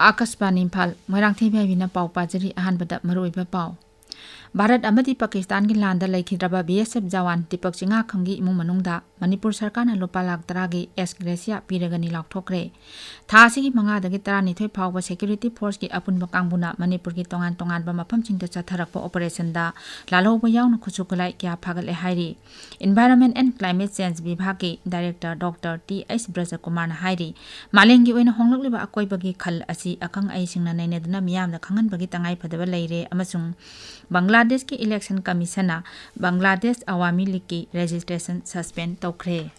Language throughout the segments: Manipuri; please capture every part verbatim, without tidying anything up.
ꯑꯥꯀꯥꯁꯕꯥꯅꯤ ꯏꯝꯐꯥꯜ, ꯃꯣꯏꯔꯥꯡꯊꯦꯝ ꯏꯕꯦꯝꯍꯥꯏꯕꯤꯅ ꯄꯥꯎ ꯄꯥꯖꯔꯤ꯫ ꯑꯍꯥꯟꯕꯗ ꯃꯔꯨꯑꯣꯏꯕ ꯄꯥꯎ꯫ ꯚꯥꯔꯠ ꯑꯃꯗꯤ ꯄꯥꯀꯤꯁꯇꯥꯟꯒꯤ ꯂꯥꯟꯗ ꯂꯩꯈꯤꯗ꯭ꯔꯕ B S F Jawan Deepak ꯆꯤꯡꯉꯥꯈꯝꯒꯤ ꯏꯃꯨꯡ ꯃꯅꯨꯡꯗ ꯃꯅꯤꯄꯨꯔ ꯁꯔꯀꯥꯔꯅ ꯂꯨꯄꯥ ꯂꯥꯈ ꯇꯔꯥꯒꯤ ꯑꯦꯁ ꯒ꯭ꯔꯦꯁꯤꯌꯥ ꯄꯤꯔꯒꯅꯤ ꯂꯥꯎꯊꯣꯛꯈ꯭ꯔꯦ꯫ ꯊꯥ ꯑꯁꯤꯒꯤ ꯃꯉꯥꯗꯒꯤ ꯇꯔꯥꯅꯤꯊꯣꯏ ꯐꯥꯎꯕ ꯁꯦꯀ꯭ꯌꯨꯔꯤꯇꯤ ꯐꯣꯔꯁꯀꯤ ꯑꯄꯨꯟꯕ ꯀꯥꯡꯕꯨꯅ ꯃꯅꯤꯄꯨꯔꯒꯤ ꯇꯣꯉꯥꯟ ꯇꯣꯉꯥꯟꯕ ꯃꯐꯝꯁꯤꯡꯗ ꯆꯠꯊꯔꯛꯄ ꯑꯣꯄꯔꯦꯁꯟꯗ ꯂꯥꯜꯍꯧꯕ ꯌꯥꯎꯅ ꯈꯨꯠꯁꯨ ꯈꯨꯠꯂꯥꯏ ꯀꯌꯥ ꯐꯥꯒꯠꯂꯦ ꯍꯥꯏꯔꯤ꯫ Environment and Climate Change ꯕꯤꯚꯥꯒꯀꯤ ꯗꯥꯏꯔꯦꯛꯇꯔ ꯗꯣꯛꯇꯔ ꯇꯤ ꯑꯩꯆ ꯕ꯭ꯔꯖꯀꯨꯃꯥꯔꯅ ꯍꯥꯏꯔꯤ, ꯃꯥꯂꯦꯝꯒꯤ ꯑꯣꯏꯅ ꯍꯣꯡꯂꯛꯂꯤꯕ ꯑꯀꯣꯏꯕꯒꯤ ꯈꯜ ꯑꯁꯤ ꯑꯈꯪ ꯑꯍꯩꯁꯤꯡꯅ ꯅꯩꯅꯗꯨꯅ ꯃꯤꯌꯥꯝꯗ ꯈꯪꯍꯟꯕꯒꯤ ꯇꯉꯥꯏꯐꯗꯕ ꯂꯩꯔꯦ ꯑꯃꯁꯨꯡ ꯕꯪꯒ꯭ꯂꯥꯗꯦꯁꯀꯤ ꯏꯂꯦꯛꯁꯟ ꯀꯃꯤꯁꯟꯅ ꯕꯪꯒ꯭ꯂꯥꯗꯦꯁ ꯑꯋꯥꯃꯤ ꯂꯤꯒꯀꯤ ꯔꯦꯖꯤꯁꯇ꯭ꯔꯦꯁꯟ ꯁꯁꯄꯦꯟ ꯇꯧꯈ꯭ꯔꯦ꯫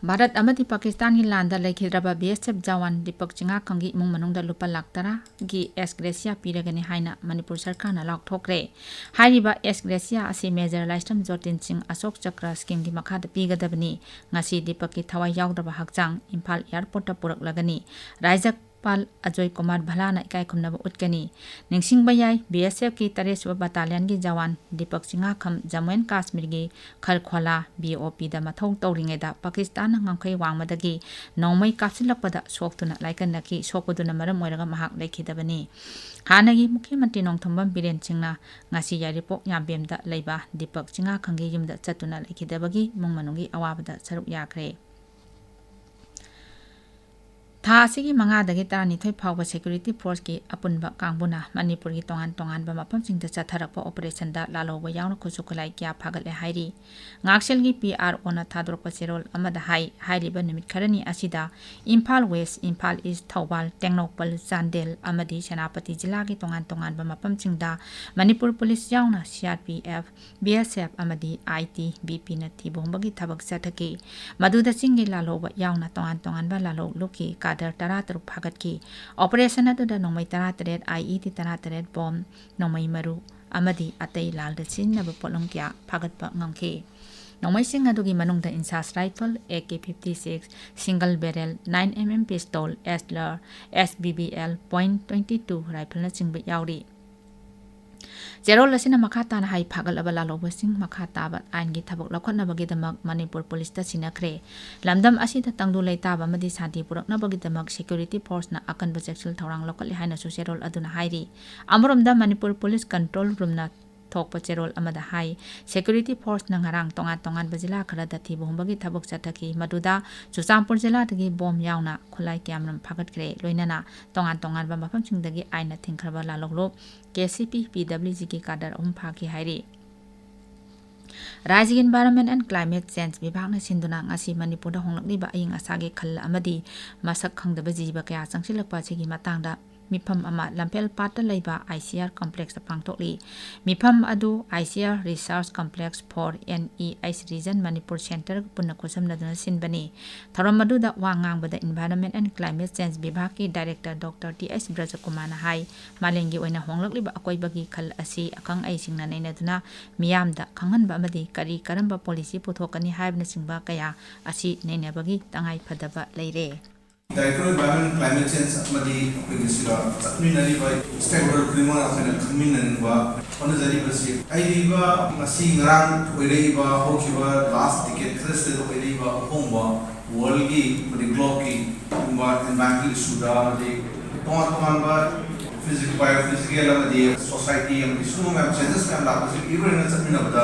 ꯚꯥꯔꯠ ꯑꯃꯗꯤ ꯄꯥꯀꯤꯁꯇꯥꯟꯒꯤ ꯂꯥꯟꯗ ꯂꯩꯈꯤꯗ꯭ꯔꯕ B S F Jawan Deepak ꯆꯤꯡꯉꯥꯈꯝꯒꯤ ꯏꯃꯨꯡ ꯃꯅꯨꯡꯗ ꯂꯨꯄꯥ ꯂꯥꯈ ꯇꯔꯥꯒꯤ ꯑꯦꯁ ꯒ꯭ꯔꯦꯁꯤꯌꯥ ꯄꯤꯔꯒꯅꯤ ꯍꯥꯏꯅ ꯃꯅꯤꯄꯨꯔ ꯁꯔꯀꯥꯔꯅ ꯂꯥꯎꯊꯣꯛꯈ꯭ꯔꯦ꯫ ꯍꯥꯏꯔꯤꯕ ꯑꯦꯁ ꯒ꯭ꯔꯦꯁꯤꯌꯥ ꯑꯁꯤ ꯃꯦꯖꯔ ꯂꯥꯏꯁ꯭ꯔꯝ ꯖꯣꯇꯤꯟ ꯁꯤꯡ ꯑꯁꯣꯛ ꯆꯀ꯭ꯔ ꯁ꯭ꯀꯤꯝꯒꯤ ꯃꯈꯥꯗ ꯄꯤꯒꯗꯕꯅꯤ꯫ ꯉꯁꯤ ꯗꯤꯄꯛꯀꯤ ꯊꯋꯥꯏ ꯌꯥꯎꯗ꯭ꯔꯕ ꯍꯛꯆꯥꯡ ꯏꯝꯐꯥꯜ ꯑꯦꯌꯔꯄꯣꯔꯠꯇ ꯄꯨꯔꯛꯂꯒꯅꯤ꯫ ꯔꯥꯏꯖ꯭ꯌꯄꯥꯜ ꯑꯖꯣꯏ ꯀꯨꯃꯥꯔ ꯚꯂꯥꯅ ꯏꯀꯥꯏ ꯈꯨꯝꯅꯕ ꯎꯠꯀꯅꯤ꯫ ꯅꯤꯡꯁꯤꯡꯕ ꯌꯥꯏ, ꯕꯤ ꯑꯦꯁ ꯑꯦꯐꯀꯤ ꯇꯔꯦꯠꯁꯨꯕ ꯕꯠꯇꯥꯂꯤꯌꯟꯒꯤ ꯖꯋꯥꯟ ꯗꯤꯄꯛ ꯆꯤꯡꯉꯥꯈꯝ ꯖꯝꯃꯨ ꯑꯦꯟ ꯀꯥꯁꯃꯤꯔꯒꯤ ꯈꯔꯈꯣꯂꯥ ꯕꯤ ꯑꯣ ꯄꯤꯗ ꯃꯊꯧ ꯇꯧꯔꯤꯉꯩꯗ ꯄꯥꯀꯤꯁꯇꯥꯟꯅ ꯉꯝꯈꯩ ꯋꯥꯡꯃꯗꯒꯤ ꯅꯣꯡꯃꯩ ꯀꯥꯞꯁꯤꯜꯂꯛꯄꯗ ꯁꯣꯛꯇꯨꯅ ꯂꯥꯏꯀꯠꯅꯈꯤ꯫ ꯁꯣꯛꯄꯗꯨꯅ ꯃꯔꯝ ꯑꯣꯏꯔꯒ ꯃꯍꯥꯛ ꯂꯩꯈꯤꯗꯕꯅꯤ꯫ ꯍꯥꯟꯅꯒꯤ ꯃꯨꯈ꯭ꯌ ꯃꯟꯇ꯭ꯔꯤ ꯅꯣꯡꯊꯣꯝꯕꯝ ꯕꯤꯔꯦꯟ ꯁꯤꯡꯅ ꯉꯁꯤ ꯌꯥꯏꯔꯤꯄꯣꯛ ꯌꯥꯝꯕꯦꯝꯗ ꯂꯩꯕ ꯗꯤꯄꯛ ꯆꯤꯡꯉꯥꯈꯝꯒꯤ ꯌꯨꯝꯗ ꯆꯠꯇꯨꯅ ꯂꯩꯈꯤꯗꯕꯒꯤ ꯏꯃꯨꯡ ꯃꯅꯨꯡꯒꯤ ꯑꯋꯥꯕꯗ ꯁꯔꯨꯛ ꯌꯥꯈ꯭ꯔꯦ꯫ ꯊꯥ ꯑꯁꯤꯒꯤ ꯃꯉꯥꯗꯒꯤ ꯇꯔꯥꯅꯤꯊꯣꯏ ꯐꯥꯎꯕ ꯁꯦꯀ꯭ꯌꯨꯔꯤꯇꯤ ꯐꯣꯔꯁꯀꯤ ꯑꯄꯨꯟꯕ ꯀꯥꯡꯕꯨꯅ ꯃꯅꯤꯄꯨꯔꯒꯤ ꯇꯣꯉꯥꯟ ꯇꯣꯉꯥꯟꯕ ꯃꯐꯝꯁꯤꯡꯗ ꯆꯠꯊꯔꯛꯄ ꯑꯣꯄꯔꯦꯁꯟꯗ ꯂꯥꯜꯍꯧꯕ ꯌꯥꯎꯅ ꯈꯨꯠꯁꯨ ꯈꯨꯠꯂꯥꯏ ꯀꯌꯥ ꯐꯥꯒꯠꯂꯦ ꯍꯥꯏꯔꯤ꯫ ꯉꯥꯛꯁꯦꯜꯒꯤ ꯄꯤ ꯑꯥꯔ ꯑꯣꯅ ꯊꯥꯗꯣꯔꯛꯄ ꯆꯦꯔꯣꯜ ꯑꯃꯗ ꯍꯥꯏ, ꯍꯥꯏꯔꯤꯕ ꯅꯨꯃꯤꯠ ꯈꯔꯅꯤ ꯑꯁꯤꯗ ꯏꯝꯐꯥꯜ ꯋꯦꯁ, ꯏꯝꯐꯥꯜ ꯏꯁ, ꯊꯧꯕꯥꯜ, ꯇꯦꯡꯅꯧꯄꯜ, ꯆꯥꯟꯗꯦꯜ ꯑꯃꯗꯤ ꯁꯦꯅꯥꯄꯇꯤ ꯖꯤꯂꯥꯒꯤ ꯇꯣꯉꯥꯟ ꯇꯣꯉꯥꯟꯕ ꯃꯐꯝꯁꯤꯡꯗ ꯃꯅꯤꯄꯨꯔ ꯄꯨꯂꯤꯁ ꯌꯥꯎꯅ C R P F, B S F ꯑꯃꯗꯤ ꯑꯥꯏ ꯇꯤ ꯕꯤ ꯄꯤꯅ ꯊꯤꯕ ꯍꯨꯝꯕꯒꯤ ꯊꯕꯛ ꯆꯠꯊꯈꯤ꯫ ꯃꯗꯨꯗ ꯆꯤꯡꯒꯤ ꯂꯥꯜꯍꯧꯕ ꯌꯥꯎꯅ ꯇꯣꯉꯥꯟ ꯇꯣꯉꯥꯟꯕ ꯂꯥꯜꯍꯧ ꯂꯨꯞꯀꯤ ꯀꯥꯗꯔ ꯇꯔꯥꯇꯔꯨꯛ ꯐꯥꯒꯠꯈꯤ꯫ ꯑꯣꯄꯔꯦꯁꯟ ꯑꯗꯨꯗ ꯅꯣꯡꯃꯩ ꯇꯔꯥꯇꯔꯦꯠ, ꯑꯥꯏ ꯏ ꯗꯤ ꯇꯔꯥꯇꯔꯦꯠ, ꯕꯣꯝ, ꯅꯣꯡꯃꯩ ꯃꯔꯨ ꯑꯃꯗꯤ ꯑꯇꯩ ꯂꯥꯜꯗ ꯁꯤꯖꯤꯟꯅꯕ ꯄꯣꯠꯂꯝ ꯀꯌꯥ ꯐꯥꯒꯠꯄ ꯉꯝꯈꯤ꯫ ꯅꯣꯡꯃꯩꯁꯤꯡ ꯑꯗꯨꯒꯤ ꯃꯅꯨꯡꯗ INSAS rifle, A K fifty six, single barrel, nine M M pistol, SLR, S B B L point twenty two ꯔꯥꯏꯐꯜꯅꯆꯤꯡꯕ ꯌꯥꯎꯔꯤ꯫ ꯆꯦꯔꯣꯜ ꯑꯁꯤꯅ ꯃꯈꯥ ꯇꯥꯅ ꯍꯥꯏ, ꯐꯥꯒꯠꯂꯕ ꯂꯥꯜꯍꯧꯕꯁꯤꯡ ꯃꯈꯥ ꯇꯥꯕ ꯑꯥꯏꯟꯒꯤ ꯊꯕꯛ ꯂꯧꯈꯠꯅꯕꯒꯤꯗꯃꯛ ꯃꯅꯤꯄꯨꯔ ꯄꯨꯂꯤꯁꯇ ꯁꯤꯟꯅꯈ꯭ꯔꯦ꯫ ꯂꯝꯗꯝ ꯑꯁꯤꯗ ꯇꯪꯗꯨ ꯂꯩꯇꯥꯕ ꯑꯃꯗꯤ ꯁꯥꯟꯇꯤ ꯄꯨꯔꯛꯅꯕꯒꯤꯗꯃꯛ ꯁꯦꯀ꯭ꯌꯨꯔꯤꯇꯤ ꯐꯣꯔꯁꯅ ꯑꯀꯟꯕ ꯆꯦꯛꯁꯤꯜ ꯊꯧꯔꯥꯡ ꯂꯧꯈꯠꯂꯤ ꯍꯥꯏꯅꯁꯨ ꯆꯦꯔꯣꯜ ꯑꯗꯨꯅ ꯍꯥꯏꯔꯤ꯫ ꯑꯃꯔꯣꯝꯗ ꯃꯅꯤꯄꯨꯔ ꯄꯨꯂꯤꯁ ꯀꯟꯇ꯭ꯔꯣꯜ ꯔꯨꯝꯅ ꯊꯣꯛꯄ ꯆꯦꯔꯣꯜ ꯑꯃꯗ ꯍꯥꯏ, ꯁꯦꯀ꯭ꯌꯨꯔꯤꯇꯤ ꯐꯣꯔꯁꯅ ꯉꯔꯥꯡ ꯇꯣꯉꯥꯟ ꯇꯣꯉꯥꯟꯕ ꯖꯤꯂꯥ ꯈꯔꯗ ꯊꯤꯕ ꯍꯨꯝꯕꯒꯤ ꯊꯕꯛ ꯆꯠꯊꯈꯤ꯫ ꯃꯗꯨꯗ ꯆꯨꯔꯆꯥꯟꯄꯨꯔ ꯖꯤꯂꯥꯗꯒꯤ ꯕꯣꯝ ꯌꯥꯎꯅ ꯈꯨꯠꯂꯥꯏ ꯀꯌꯥꯃꯔꯨꯝ ꯐꯥꯒꯠꯈ꯭ꯔꯦ꯫ ꯂꯣꯏꯅꯅ ꯇꯣꯉꯥꯟ ꯇꯣꯉꯥꯟꯕ ꯃꯐꯝꯁꯤꯡꯗꯒꯤ ꯑꯥꯏꯟꯅ ꯊꯤꯡꯈ꯭ꯔꯕ ꯂꯥꯜꯍꯧꯂꯨꯞ ꯀꯦ ꯁꯤ ꯄꯤ, ꯄꯤ ꯗꯕ꯭ꯂꯤꯎ ꯖꯤꯒꯤ ꯀꯥꯗꯔ ꯑꯍꯨꯝ ꯐꯥꯈꯤ ꯍꯥꯏꯔꯤ꯫ ꯔꯥꯖ꯭ꯌꯒꯤ Environment and Climate Change ꯕꯤꯚꯥꯒꯅ ꯁꯤꯟꯗꯨꯅ ꯉꯁꯤ ꯃꯅꯤꯄꯨꯔꯗ ꯍꯣꯡꯂꯛꯂꯤꯕ ꯑꯏꯪ ꯑꯁꯥꯒꯤ ꯈꯜ ꯑꯃꯗꯤ ꯃꯁꯛ ꯈꯪꯗꯕ ꯖꯤꯕ ꯀꯌꯥ ꯆꯪꯁꯤꯜꯂꯛꯄ ꯑꯁꯤꯒꯤ ꯃꯇꯥꯡꯗ ꯃꯤꯐꯝ ꯑꯃ ꯂꯝꯐꯦꯜ ꯄꯥꯠꯇ ꯂꯩꯕ ꯑꯥꯏ ꯁꯤ ꯑꯥꯔ ꯀꯝꯄ꯭ꯂꯦꯛꯁꯇ ꯄꯥꯡꯊꯣꯛꯂꯤ꯫ ꯃꯤꯐꯝ ꯑꯗꯨ I C R Research Complex for N E H Region Manipur ꯁꯦꯟꯇꯔꯒ ꯄꯨꯟꯅ ꯈꯨꯠꯁꯝꯅꯗꯨꯅ ꯁꯤꯟꯕꯅꯤ꯫ ꯊꯧꯔꯝ ꯑꯗꯨꯗ ꯋꯥ ꯉꯥꯡꯕꯗ Environment and Climate Change ꯕꯤꯚꯥꯒꯀꯤ ꯗꯥꯏꯔꯦꯛꯇꯔ ꯗꯣꯛꯇꯔ ꯇꯤ ꯑꯩꯆ ꯕ꯭ꯔꯖꯀꯨꯃꯥꯔꯅ ꯍꯥꯏ, ꯃꯥꯂꯦꯝꯒꯤ ꯑꯣꯏꯅ ꯍꯣꯡꯂꯛꯂꯤꯕ ꯑꯀꯣꯏꯕꯒꯤ ꯈꯜ ꯑꯁꯤ ꯑꯈꯪ ꯑꯍꯩꯁꯤꯡꯅ ꯅꯩꯅꯗꯨꯅ ꯃꯤꯌꯥꯝꯗ ꯈꯪꯍꯟꯕ ꯑꯃꯗꯤ ꯀꯔꯤ ꯀꯔꯝꯕ ꯄꯣꯂꯤꯁꯤ ꯄꯨꯊꯣꯛꯀꯅꯤ ꯍꯥꯏꯕꯅꯆꯤꯡꯕ ꯀꯌꯥ ꯑꯁꯤ ꯅꯩꯅꯕꯒꯤ ꯇꯉꯥꯏ ꯐꯗꯕ ꯂꯩꯔꯦ꯫ Director of Environment and Climate Change ꯑꯃꯗꯤ ꯑꯩꯈꯣꯏꯒꯤ ꯁꯤꯗ ꯆꯠꯃꯤꯟꯅꯔꯤꯕ stakeholder ꯈꯨꯗꯤꯡꯃꯛ ꯑꯩꯈꯣꯏꯅ ꯈꯪꯃꯤꯟꯅꯅꯤꯡꯕ ꯍꯣꯠꯅꯖꯔꯤꯕꯁꯤ, ꯂꯩꯔꯤꯕ ꯉꯁꯤ ꯉꯔꯥꯡ ꯑꯣꯏꯔꯛꯏꯕ ꯍꯧꯈꯤꯕ last decade ꯈꯔꯁꯤꯗ ꯑꯣꯏꯔꯛꯏꯕ ꯑꯍꯣꯡꯕ worldꯒꯤ ꯑꯃꯗꯤ globeꯀꯤ ꯑꯗꯨꯒꯨꯝꯕ environmental issueꯗ ꯑꯃꯗꯤ ꯇꯣꯉꯥꯟ ꯇꯣꯉꯥꯟꯕ physical, biophysical ꯑꯃꯗꯤ society ꯑꯃꯗꯤ ꯁꯤꯒꯨꯝꯕ ꯃꯌꯥꯝ changes ꯃꯌꯥꯝ ꯂꯥꯛꯄꯁꯤ ꯏꯔꯣꯏꯅ ꯆꯠꯃꯤꯟꯅꯕꯗ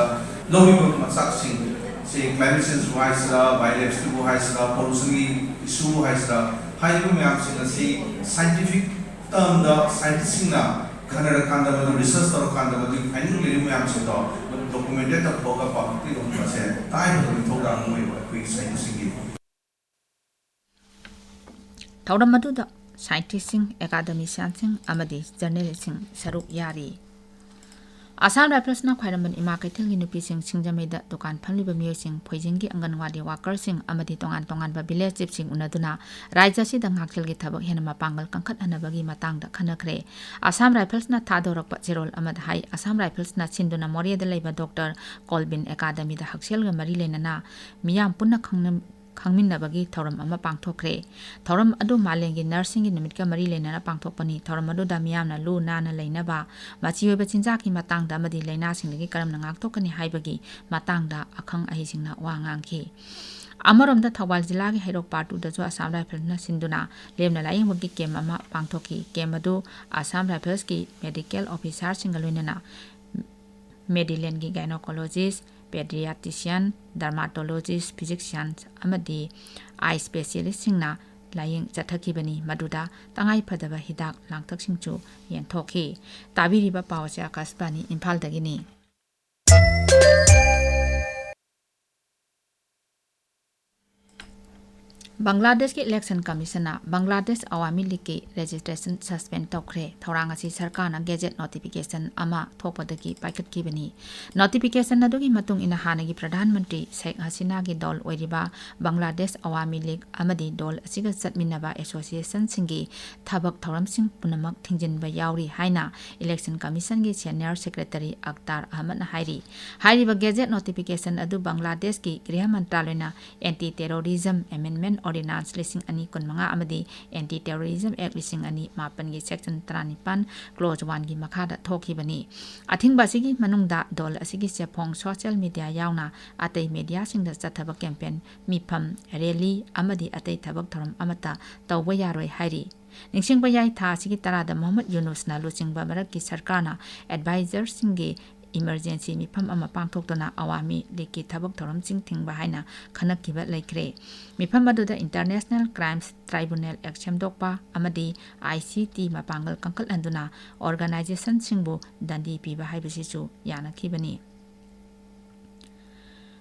ꯂꯧꯔꯤꯕ ꯃꯆꯥꯛꯁꯤꯡ, ꯁꯤ climate changeꯕꯨ ꯍꯥꯏꯁꯤꯔꯥ, bioelectricityꯕꯨ ꯍꯥꯏꯁꯤꯔꯥ, pollutionꯒꯤ issueꯕꯨ ꯍꯥꯏꯁꯤꯔꯥ, ꯍꯥꯏꯔꯤꯕ ꯃꯌꯥꯝꯁꯤꯡ ꯑꯁꯤ scientific termꯗ scientistꯁꯤꯡꯅ ꯈꯟꯅꯔꯀꯥꯟꯗ, ꯃꯗꯨ research ꯇꯧꯔꯀꯥꯟꯗ, ꯃꯗꯨꯒꯤ finding ꯂꯩꯔꯤꯕ ꯃꯌꯥꯝꯁꯤꯡꯗꯣ ꯃꯗꯨ documented ꯇꯧꯊꯣꯛꯑꯒ publicꯇ ꯌꯣꯟꯕꯁꯦ ꯇꯉꯥꯏꯐꯗꯕ ꯃꯊꯧ ꯇꯥꯕ ꯑꯃ ꯑꯣꯏꯕ ꯑꯩꯈꯣꯏꯒꯤ scientistꯁꯤꯡꯒꯤ꯫ ꯊꯧꯔꯝ ꯑꯗꯨꯗ scientistꯁꯤꯡ, academicianꯁꯤꯡ ꯑꯃꯗꯤ journalistꯁꯤꯡ ꯁꯔꯨꯛ ꯌꯥꯔꯤ꯫ ꯑꯁꯥꯝ ꯔꯥꯏꯐꯜꯁꯅ ꯈ꯭ꯋꯥꯏꯔꯝꯕꯟ ꯏꯃꯥ ꯀꯩꯊꯦꯜꯒꯤ ꯅꯨꯄꯤꯁꯤꯡ, ꯁꯤꯡꯖꯃꯩꯗ ꯗꯨꯀꯥꯟ ꯐꯝꯂꯤꯕ ꯃꯤꯑꯣꯏꯁꯤꯡ, ꯐꯣꯏꯖꯤꯡꯒꯤ ꯑꯪꯒꯟꯋꯥꯗꯤ workerꯁꯤꯡ ꯑꯃꯗꯤ ꯇꯣꯉꯥꯟ ꯇꯣꯉꯥꯟꯕ village chiefꯁꯤꯡ ꯎꯅꯗꯨꯅ ꯔꯥꯖ꯭ꯌ ꯑꯁꯤꯗ ꯉꯥꯛꯁꯦꯜꯒꯤ ꯊꯕꯛ ꯍꯦꯟꯅ ꯃꯄꯥꯡꯒꯜ ꯀꯟꯈꯠꯍꯟꯅꯕꯒꯤ ꯃꯇꯥꯡꯗ ꯈꯟꯅꯈ꯭ꯔꯦ꯫ ꯑꯁꯥꯝ ꯔꯥꯏꯐꯜꯁꯅ ꯊꯥꯗꯣꯔꯛꯄ ꯆꯦꯔꯣꯜ ꯑꯃꯗ ꯍꯥꯏ, ꯑꯁꯥꯝ ꯔꯥꯏꯐꯜꯁꯅ ꯁꯤꯟꯗꯨꯅ ꯃꯣꯔꯦꯗ ꯂꯩꯕ ꯗꯣꯛꯇꯔ ꯀꯣꯜꯕꯤꯟ ꯑꯦꯀꯥꯗꯃꯤꯗ ꯍꯛꯁꯦꯜꯒ ꯃꯔꯤ ꯂꯩꯅꯅ ꯃꯤꯌꯥꯝ ꯄꯨꯟꯅ ꯈꯪꯅ-, ꯈꯪꯃꯤꯟꯅꯕꯒꯤ ꯊꯧꯔꯝ ꯑꯃ ꯄꯥꯡꯊꯣꯛꯈ꯭ꯔꯦ꯫ ꯊꯧꯔꯝ ꯑꯗꯨ ꯃꯥꯂꯦꯝꯒꯤ ꯅꯔꯁꯁꯤꯡꯒꯤ ꯅꯨꯃꯤꯠꯀ ꯃꯔꯤ ꯂꯩꯅꯅ ꯄꯥꯡꯊꯣꯛꯄꯅꯤ꯫ ꯊꯧꯔꯝ ꯑꯗꯨꯗ ꯃꯤꯌꯥꯝꯅ ꯂꯨ ꯅꯥꯟꯅ ꯂꯩꯅꯕ, ꯃꯆꯤ ꯑꯣꯏꯕ ꯆꯤꯟꯖꯥꯛꯀꯤ ꯃꯇꯥꯡꯗ ꯑꯃꯗꯤ ꯂꯥꯏꯅꯥꯁꯤꯡꯗꯒꯤ ꯀꯔꯝꯅ ꯉꯥꯛꯊꯣꯛꯀꯅꯤ ꯍꯥꯏꯕꯒꯤ ꯃꯇꯥꯡꯗ ꯑꯈꯪ ꯑꯍꯩꯁꯤꯡꯅ ꯋꯥ ꯉꯥꯡꯈꯤ꯫ ꯑꯃꯔꯣꯝꯗ ꯊꯧꯕꯥꯜ ꯖꯤꯂꯥꯒꯤ ꯍꯩꯔꯣꯛ Part Twoꯗꯁꯨ ꯑꯁꯥꯝ ꯔꯥꯏꯐꯜꯅ ꯁꯤꯟꯗꯨꯅ ꯂꯦꯝꯅ ꯂꯥꯏꯌꯦꯡꯕꯒꯤ ꯀꯦꯝ ꯑꯃ ꯄꯥꯡꯊꯣꯛꯈꯤ꯫ ꯀꯦꯝ ꯑꯗꯨ ꯑꯁꯥꯝ ꯔꯥꯏꯐꯜꯁꯀꯤ ꯃꯦꯗꯤꯀꯦꯜ ꯑꯣꯐꯤꯁꯥꯔꯁꯤꯡꯒ ꯂꯣꯏꯅꯅ ꯃꯦꯗꯤꯂꯦꯟꯒꯤ ꯒꯥꯏꯅꯣꯀꯣꯂꯣꯖꯤꯁ, ꯄꯦꯗꯤꯌꯥꯇ꯭ꯔꯤꯁꯤꯌꯥꯟ, ꯗꯔꯃꯥꯇꯣꯂꯣꯖꯤꯁ, ꯐꯤꯖꯤꯛꯁꯤꯌꯥꯟ ꯑꯃꯗꯤ ꯑꯥꯏ ꯁ꯭ꯄꯦꯁꯤꯌꯦꯂꯤꯁꯁꯤꯡꯅ ꯂꯥꯌꯦꯡ ꯆꯠꯊꯈꯤꯕꯅꯤ꯫ ꯃꯗꯨꯗ ꯇꯉꯥꯏ ꯐꯗꯕ ꯍꯤꯗꯥꯛ ꯂꯥꯡꯊꯛꯁꯤꯡꯁꯨ ꯌꯦꯟꯊꯣꯛꯈꯤ꯫ ꯇꯥꯕꯤꯔꯤꯕ ꯄꯥꯎ ꯑꯁꯤ ꯑꯥꯀꯥꯁꯕꯥꯅꯤ ꯏꯝꯐꯥꯜꯗꯒꯤꯅꯤ꯫ ꯕꯪꯒ꯭ꯂꯥꯗꯦꯁꯀꯤ ꯏꯂꯦꯛꯁꯟ ꯀꯃꯤꯁꯟꯅ ꯕꯪꯒ꯭ꯂꯥꯗꯦꯁ ꯑꯋꯥꯃꯤ ꯂꯤꯒꯀꯤ ꯔꯦꯖꯤꯁꯇ꯭ꯔꯦꯁꯟ ꯁꯁꯄꯦꯟ ꯇꯧꯈ꯭ꯔꯦ꯫ ꯊꯧꯔꯥꯡ ꯑꯁꯤ ꯁꯔꯀꯥꯔꯅ ꯒꯦꯖꯦꯠ ꯅꯣꯇꯤꯐꯤꯀꯦꯁꯟ ꯑꯃ ꯊꯣꯛꯄꯗꯒꯤ ꯄꯥꯏꯈꯠꯈꯤꯕꯅꯤ꯫ ꯅꯣꯇꯤꯐꯤꯀꯦꯁꯟ ꯑꯗꯨꯒꯤ ꯃꯇꯨꯡ ꯏꯟꯅ ꯍꯥꯟꯅꯒꯤ ꯄ꯭ꯔꯙꯥꯟ ꯃꯟꯇ꯭ꯔꯤ ꯁꯦꯈ ꯍꯁꯤꯅꯥꯒꯤ ꯗꯣꯜ ꯑꯣꯏꯔꯤꯕ ꯕꯪꯒ꯭ꯂꯥꯗꯦꯁ ꯑꯋꯥꯃꯤ ꯂꯤꯒ ꯑꯃꯗꯤ ꯗꯣꯜ ꯑꯁꯤꯒ ꯆꯠꯃꯤꯟꯅꯕ ꯑꯦꯁꯣꯁꯤꯌꯦꯁꯟꯁꯤꯡꯒꯤ ꯊꯕꯛ ꯊꯧꯔꯝꯁꯤꯡ ꯄꯨꯝꯅꯃꯛ ꯊꯤꯡꯖꯤꯟꯕ ꯌꯥꯎꯔꯤ ꯍꯥꯏꯅ ꯏꯂꯦꯛꯁꯟ ꯀꯃꯤꯁꯟꯒꯤ ꯁꯦꯅꯤꯌꯔ ꯁꯦꯀ꯭ꯔꯦꯇꯔꯤ ꯑꯛꯇꯥꯔ ꯑꯍꯃꯗꯅ ꯍꯥꯏꯔꯤ꯫ ꯍꯥꯏꯔꯤꯕ ꯒꯦꯖꯦꯠ ꯅꯣꯇꯤꯐꯤꯀꯦꯁꯟ ꯑꯗꯨ ꯕꯪꯒ꯭ꯂꯥꯗꯦꯁꯀꯤ ꯒ꯭ꯔꯤꯍ ꯃꯟꯇ꯭ꯔꯥꯂꯌꯅ ꯑꯦꯟꯇꯤ ꯇꯦꯔꯣꯔꯤꯖꯝ ꯑꯦꯃꯦꯟꯗꯃꯦꯟꯠ ꯑꯣꯔꯗꯤꯅꯥꯟꯁ ꯂꯤꯁꯤꯡ ꯑꯅꯤ ꯀꯨꯟꯃꯉꯥ ꯑꯃꯗꯤ ꯑꯦꯟꯇꯤ ꯇꯦꯔꯣꯔꯤꯖꯝ ꯑꯦꯛꯠ ꯂꯤꯁꯤꯡ ꯑꯅꯤ ꯃꯥꯄꯟꯒꯤ ꯁꯦꯛꯁꯟ ꯇꯔꯥꯅꯤꯄꯥꯟ ꯀ꯭ꯂꯣꯖ ꯋꯥꯟꯒꯤ ꯃꯈꯥꯗ ꯊꯣꯛꯈꯤꯕꯅꯤ꯫ ꯑꯊꯤꯡꯕ ꯑꯁꯤꯒꯤ ꯃꯅꯨꯡꯗ ꯗꯣꯜ ꯑꯁꯤꯒꯤ ꯆꯦꯐꯣꯡ, ꯁꯣꯁꯤꯌꯦꯜ ꯃꯤꯗꯤꯌꯥ ꯌꯥꯎꯅ ꯑꯇꯩ ꯃꯤꯗꯤꯌꯥꯁꯤꯡꯗ ꯆꯠꯊꯕ ꯀꯦꯝꯄꯦꯟ, ꯃꯤꯐꯝ, ꯔꯦꯂꯤ ꯑꯃꯗꯤ ꯑꯇꯩ ꯊꯕꯛ ꯊꯧꯔꯝ ꯑꯃꯠꯇ ꯇꯧꯕ ꯌꯥꯔꯣꯏ ꯍꯥꯏꯔꯤ꯫ ꯅꯤꯡꯁꯤꯡꯕ ꯌꯥꯏ, ꯊꯥ ꯑꯁꯤꯒꯤ ꯇꯔꯥꯗ ꯃꯣꯍꯝꯃꯗ ꯌꯨꯅꯨꯁꯅ ꯂꯨꯆꯤꯡꯕ ꯃꯔꯛꯀꯤ ꯁꯔꯀꯥꯔꯅ ꯑꯦꯗꯚꯥꯏꯖꯔꯁꯤꯡꯒꯤ ꯏꯃꯔꯖꯦꯟꯁꯤ ꯃꯤꯐꯝ ꯑꯃ ꯄꯥꯡꯊꯣꯛꯇꯨꯅ ꯑꯋꯥꯃꯤ ꯂꯤꯒꯀꯤ ꯊꯕꯛ ꯊꯧꯔꯝꯁꯤꯡ ꯊꯤꯡꯕ ꯍꯥꯏꯅ ꯈꯟꯅꯈꯤꯕ ꯂꯩꯈ꯭ꯔꯦ꯫ ꯃꯤꯐꯝ ꯑꯗꯨꯗ ꯏꯟꯇꯔꯅꯦꯁꯅꯦꯜ ꯀ꯭ꯔꯥꯏꯝꯁ ꯇ꯭ꯔꯥꯏꯕꯨꯅꯦꯜ ꯑꯦꯛꯠ ꯁꯦꯝꯗꯣꯛꯄ ꯑꯃꯗꯤ ꯑꯥꯏ ꯁꯤ ꯇꯤ ꯃꯄꯥꯡꯒꯜ ꯀꯟꯈꯠꯍꯟꯗꯨꯅ ꯑꯣꯔꯒꯅꯥꯏꯖꯦꯁꯟꯁꯤꯡꯕꯨ ꯗꯟꯗꯤ ꯄꯤꯕ ꯍꯥꯏꯕꯁꯤꯁꯨ ꯌꯥꯅꯈꯤꯕꯅꯤ꯫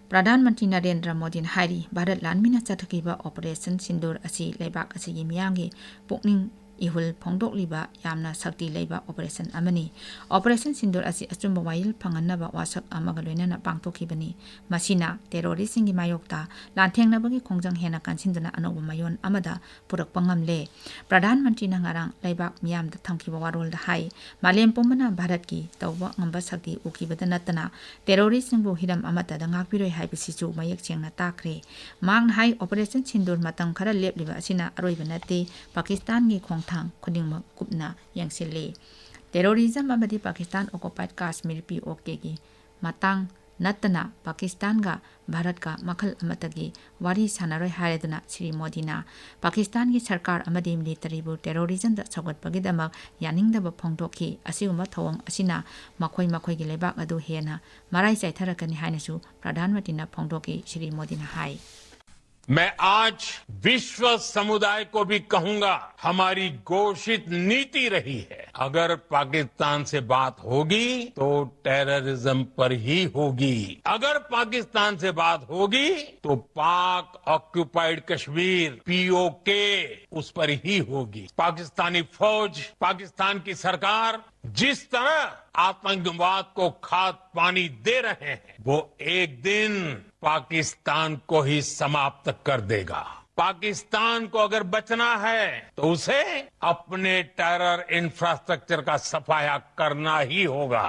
ꯄ꯭ꯔꯙꯥꯟ ꯃꯟꯇ꯭ꯔꯤ ꯅꯔꯦꯟꯗ꯭ꯔ ꯃꯣꯗꯤꯅ ꯍꯥꯏꯔꯤ, ꯚꯥꯔꯠ ꯂꯥꯟꯃꯤꯅ ꯆꯠꯊꯈꯤꯕ ꯑꯣꯄꯔꯦꯁꯟ ꯁꯤꯟꯗꯨꯔ ꯑꯁꯤ ꯂꯩꯕꯥꯛ ꯑꯁꯤꯒꯤ ꯃꯤꯌꯥꯝꯒꯤ ꯄꯨꯛꯅꯤꯡ ꯏꯍꯨꯜ ꯐꯣꯡꯗꯣꯛꯂꯤꯕ ꯌꯥꯝꯅ ꯁꯛꯇꯤ ꯂꯩꯕ ꯑꯣꯄꯔꯦꯁꯟ ꯑꯃꯅꯤ꯫ ꯑꯣꯄꯔꯦꯁꯟ ꯁꯤꯟꯗꯨꯔ ꯑꯁꯤ ꯑꯆꯨꯝꯕ ꯋꯥꯌꯦꯜ ꯐꯪꯍꯟꯅꯕ ꯋꯥꯁꯛ ꯑꯃꯒ ꯂꯣꯏꯅꯅ ꯄꯥꯡꯊꯣꯛꯈꯤꯕꯅꯤ꯫ ꯃꯁꯤꯅ ꯇꯦꯔꯣꯔꯤꯁꯁꯤꯡꯒꯤ ꯃꯥꯌꯣꯛꯇ ꯂꯥꯟꯊꯦꯡꯅꯕꯒꯤ ꯈꯣꯡꯖꯪ ꯍꯦꯟꯅ ꯀꯟꯁꯤꯟꯗꯨꯅ ꯑꯅꯧꯕ ꯃꯌꯣꯟ ꯑꯃꯗ ꯄꯨꯔꯛꯄ ꯉꯝꯂꯦ꯫ ꯄ꯭ꯔꯙꯥꯟ ꯃꯟꯇ꯭ꯔꯤꯅ ꯉꯔꯥꯡ ꯂꯩꯕꯥꯛ ꯃꯤꯌꯥꯝꯗ ꯊꯝꯈꯤꯕ ꯋꯥꯔꯣꯜꯗ ꯍꯥꯏ, ꯃꯥꯂꯦꯝ ꯄꯨꯝꯕꯅ ꯚꯥꯔꯠꯀꯤ ꯇꯧꯕ ꯉꯝꯕ ꯁꯛꯇꯤ ꯎꯈꯤꯕꯗ ꯅꯠꯇꯅ ꯇꯦꯔꯣꯔꯤꯁꯁꯤꯡꯕꯨ ꯍꯤꯔꯝ ꯑꯃꯠꯇꯗ ꯉꯥꯛꯄꯤꯔꯣꯏ ꯍꯥꯏꯕꯁꯤꯁꯨ ꯃꯌꯦꯛ ꯁꯦꯡꯅ ꯇꯥꯛꯈ꯭ꯔꯦ꯫ ꯃꯍꯥꯛꯅ ꯍꯥꯏ, ꯑꯣꯄꯔꯦꯁꯟ ꯁꯤꯟꯗꯨꯔ ꯃꯇꯝ ꯈꯔ ꯂꯦꯞꯂꯤꯕ ꯑꯁꯤꯅ ꯑꯔꯣꯏꯕ ꯅꯠꯇꯦ, ꯄꯥꯀꯤꯁꯇꯥꯟꯒꯤ ꯈꯣꯡꯊꯥꯡ ꯈꯨꯗꯤꯡꯃꯛ ꯀꯨꯞꯅ ꯌꯦꯡꯁꯤꯜꯂꯤ꯫ ꯇꯦꯔꯣꯔꯤꯖꯝ ꯑꯃꯗꯤ ꯄꯥꯀꯤꯁꯇꯥꯟ ꯑꯣꯀꯨꯄꯥꯏꯗ ꯀꯥꯁꯃꯤꯔ, ꯄꯤ ꯑꯣ ꯀꯦꯒꯤ ꯃꯇꯥꯡ ꯅꯠꯇꯅ ꯄꯥꯀꯤꯁꯇꯥꯟꯒ ꯚꯥꯔꯠꯀ ꯃꯈꯜ ꯑꯃꯠꯇꯒꯤ ꯋꯥꯔꯤ ꯁꯥꯟꯅꯔꯣꯏ ꯍꯥꯏꯔꯗꯨꯅ ꯁ꯭ꯔꯤ ꯃꯣꯗꯤꯅ ꯄꯥꯀꯤꯁꯇꯥꯟꯒꯤ ꯁꯔꯀꯥꯔ ꯑꯃꯗꯤ ꯃꯤꯂꯤꯇꯔꯤꯕꯨ ꯇꯦꯔꯣꯔꯤꯖꯝꯗ ꯁꯧꯒꯠꯄꯒꯤꯗꯃꯛ ꯌꯥꯅꯤꯡꯗꯕ ꯐꯣꯡꯗꯣꯛꯈꯤ꯫ ꯑꯁꯤꯒꯨꯝꯕ ꯊꯧꯑꯣꯡ ꯑꯁꯤꯅ ꯃꯈꯣꯏ ꯃꯈꯣꯏꯒꯤ ꯂꯩꯕꯥꯛ ꯑꯗꯨ ꯍꯦꯟꯅ ꯃꯔꯥꯏ ꯆꯥꯏꯊꯔꯛꯀꯅꯤ ꯍꯥꯏꯅꯁꯨ ꯄ꯭ꯔꯙꯥꯟ ꯃꯟꯇ꯭ꯔꯤꯅ ꯐꯣꯡꯗꯣꯛꯈꯤ꯫ ꯁ꯭ꯔꯤ ꯃꯣꯗꯤꯅ ꯍꯥꯏ, मैं आज विश्व समुदाय को भी कहूंगा, हमारी घोषित नीति रही है, अगर पाकिस्तान से बात होगी तो टेररिज्म पर ही होगी, अगर पाकिस्तान से बात होगी तो पाक ऑक्यूपाइड कश्मीर, पी ओ के, उस पर ही होगी। पाकिस्तानी फौज, पाकिस्तान की सरकार जिस तरह आतंकवाद को खाद पानी दे रहे हैं, वो एक दिन पाकिस्तान को ही समाप्त कर देगा। पाकिस्तान को अगर बचना है तो उसे अपने टेरर इंफ्रास्ट्रक्चर का सफाया करना ही होगा।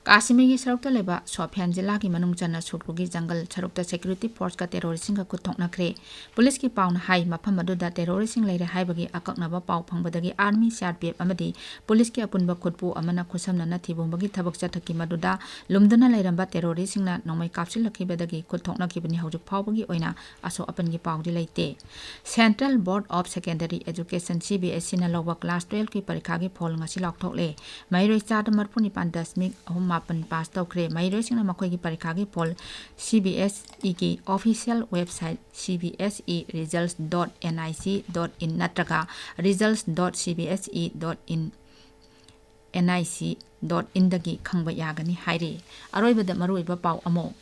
ꯀꯥꯁꯃꯤꯔꯒꯤ ꯁꯔꯨꯛꯇ ꯂꯩꯕ ꯁꯣꯐꯤꯌꯥꯟ ꯖꯤꯂꯥꯒꯤ ꯃꯅꯨꯡ ꯆꯟꯅ ꯁꯨꯛꯂꯨꯒꯤ ꯖꯪꯒꯜ ꯁꯔꯨꯛꯇ ꯁꯦꯀ꯭ꯌꯨꯔꯤꯇꯤ ꯐꯣꯔꯁꯀ ꯇꯦꯔꯣꯔꯤꯁꯁꯤꯡꯒ ꯈꯨꯠ ꯊꯣꯛꯅꯈ꯭ꯔꯦ꯫ ꯄꯨꯂꯤꯁꯀꯤ ꯄꯥꯎꯅ ꯍꯥꯏ, ꯃꯐꯝ ꯑꯗꯨꯗ ꯇꯦꯔꯣꯔꯤꯁꯁꯤꯡ ꯂꯩꯔꯦ ꯍꯥꯏꯕꯒꯤ ꯑꯀꯛꯅꯕ ꯄꯥꯎ ꯐꯪꯕꯗꯒꯤ ꯑꯥꯔꯃꯤ, ꯁꯤ ꯑꯥꯔ ꯄꯤ ꯑꯦꯐ ꯑꯃꯗꯤ ꯄꯨꯂꯤꯁꯀꯤ ꯑꯄꯨꯟꯕ ꯈꯨꯠꯄꯨ ꯑꯃꯅ ꯈꯨꯠꯁꯝꯅꯅ ꯊꯤꯕꯨꯝꯕꯒꯤ ꯊꯕꯛ ꯆꯠꯊꯈꯤ꯫ ꯃꯗꯨꯗ ꯂꯨꯝꯗꯨꯅ ꯂꯩꯔꯝꯕ ꯇꯦꯔꯣꯔꯤꯁꯁꯤꯡꯅ ꯅꯣꯡꯃꯩ ꯀꯥꯞꯁꯤꯜꯂꯛꯈꯤꯕꯗꯒꯤ ꯈꯨꯠ ꯊꯣꯛꯅꯈꯤꯕꯅꯤ꯫ ꯍꯧꯖꯤꯛ ꯐꯥꯎꯕꯒꯤ ꯑꯣꯏꯅ ꯑꯁꯣꯛ ꯑꯄꯟꯒꯤ ꯄꯥꯎꯗꯤ ꯂꯩꯇꯦ꯫ Central Board of Secondary Education, C B S ꯏꯅ ꯂꯧꯕ ꯀ꯭ꯂꯥꯁ ꯇꯨꯌꯦꯜꯐꯀꯤ ꯄꯔꯤꯈꯥꯒꯤ ꯐꯣꯜ ꯉꯁꯤ ꯂꯥꯎꯊꯣꯛꯂꯦ꯫ ꯃꯍꯩꯔꯣꯏ ꯆꯥꯗ ꯃꯔꯤꯐꯨ ꯅꯤꯄꯥꯟ ꯗꯁꯃꯤꯛ ꯑꯍꯨꯝ ꯃꯥꯄꯟ ꯄꯥꯁ ꯇꯧꯈ꯭ꯔꯦ꯫ ꯃꯍꯩꯔꯣꯏꯁꯤꯡꯅ ꯃꯈꯣꯏꯒꯤ ꯄꯔꯤꯈꯥꯒꯤ ꯐꯣꯜ ꯁꯤ ꯕꯤ ꯑꯦꯁ ꯏꯒꯤ official website, C B S E results dot N I C dot in ꯅꯠꯇ꯭ꯔꯒ results dot C B S E dot in N I C dot in ꯗꯒꯤ ꯈꯪꯕ ꯌꯥꯒꯅꯤ ꯍꯥꯏꯔꯤ꯫ ꯑꯔꯣꯏꯕꯗ ꯃꯔꯨꯑꯣꯏꯕ ꯄꯥꯎ ꯑꯃꯨꯛ꯫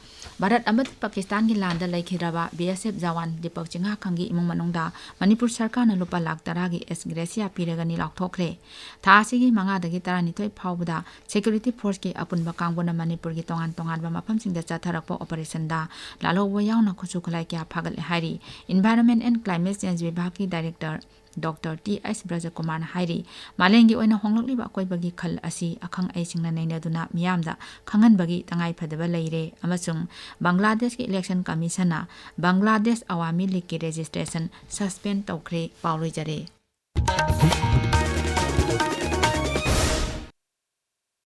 ꯚꯥꯔꯠ ꯑꯃꯗꯤ ꯄꯥꯀꯤꯁꯇꯥꯟꯒꯤ ꯂꯥꯟꯗ ꯂꯩꯈꯤꯗ꯭ꯔꯕ B S F Jawan Deepak ꯆꯤꯡꯍꯥ ꯈꯪꯒꯤ ꯏꯃꯨꯡ ꯃꯅꯨꯡꯗ ꯃꯅꯤꯄꯨꯔ ꯁꯔꯀꯥꯔꯅ ꯂꯨꯄꯥ ꯂꯥꯈ ꯇꯔꯥꯒꯤ ꯑꯦꯁ ꯒ꯭ꯔꯦꯁꯤꯌꯥ ꯄꯤꯔꯒꯅꯤ ꯂꯥꯎꯊꯣꯛꯈ꯭ꯔꯦ꯫ ꯊꯥ ꯑꯁꯤꯒꯤ ꯃꯉꯥꯗꯒꯤ ꯇꯔꯥꯅꯤꯊꯣꯏ ꯐꯥꯎꯕꯗ ꯁꯦꯀ꯭ꯌꯨꯔꯤꯇꯤ ꯐꯣꯔꯁꯀꯤ ꯑꯄꯨꯟꯕ ꯀꯥꯡꯕꯨꯅ ꯃꯅꯤꯄꯨꯔꯒꯤ ꯇꯣꯉꯥꯟ ꯇꯣꯉꯥꯟꯕ ꯃꯐꯝꯁꯤꯡꯗ ꯆꯠꯊꯔꯛꯄ ꯑꯣꯄꯔꯦꯁꯟꯗ ꯂꯥꯜꯍꯧꯕ ꯌꯥꯎꯅ ꯈꯨꯠꯁꯨ ꯈꯨꯠꯂꯥꯏ ꯀꯌꯥ ꯐꯥꯒꯠꯂꯦ ꯍꯥꯏꯔꯤ꯫ Environment and Climate Change ꯕꯤꯚꯥꯒꯀꯤ ꯗꯥꯏꯔꯦꯛꯇꯔ ꯗꯣꯛꯇꯔ ꯇꯤ ꯑꯩꯆ ꯕ꯭ꯔꯖꯀꯨꯃꯥꯔꯅ ꯍꯥꯏꯔꯤ, ꯃꯥꯂꯦꯝꯒꯤ ꯑꯣꯏꯅ ꯍꯣꯡꯂꯛꯂꯤꯕ ꯑꯀꯣꯏꯕꯒꯤ ꯈꯜ ꯑꯁꯤ ꯑꯈꯪ ꯑꯍꯩꯁꯤꯡꯅ ꯅꯩꯅꯗꯨꯅ ꯃꯤꯌꯥꯝꯗ ꯈꯪꯍꯟꯕꯒꯤ ꯇꯉꯥꯏ ꯐꯗꯕ ꯂꯩꯔꯦ ꯑꯃꯁꯨꯡ ꯕꯪꯒ꯭ꯂꯥꯗꯦꯁꯀꯤ ꯏꯂꯦꯛꯁꯟ ꯀꯃꯤꯁꯟꯅ ꯕꯪꯒ꯭ꯂꯥꯗꯦꯁ ꯑꯋꯥꯃꯤ ꯂꯤꯒꯀꯤ ꯔꯦꯖꯤꯁꯇ꯭ꯔꯦꯁꯟ ꯁꯁꯄꯦꯟ ꯇꯧꯈ꯭ꯔꯦ꯫ ꯄꯥꯎ ꯂꯣꯏꯖꯔꯦ꯫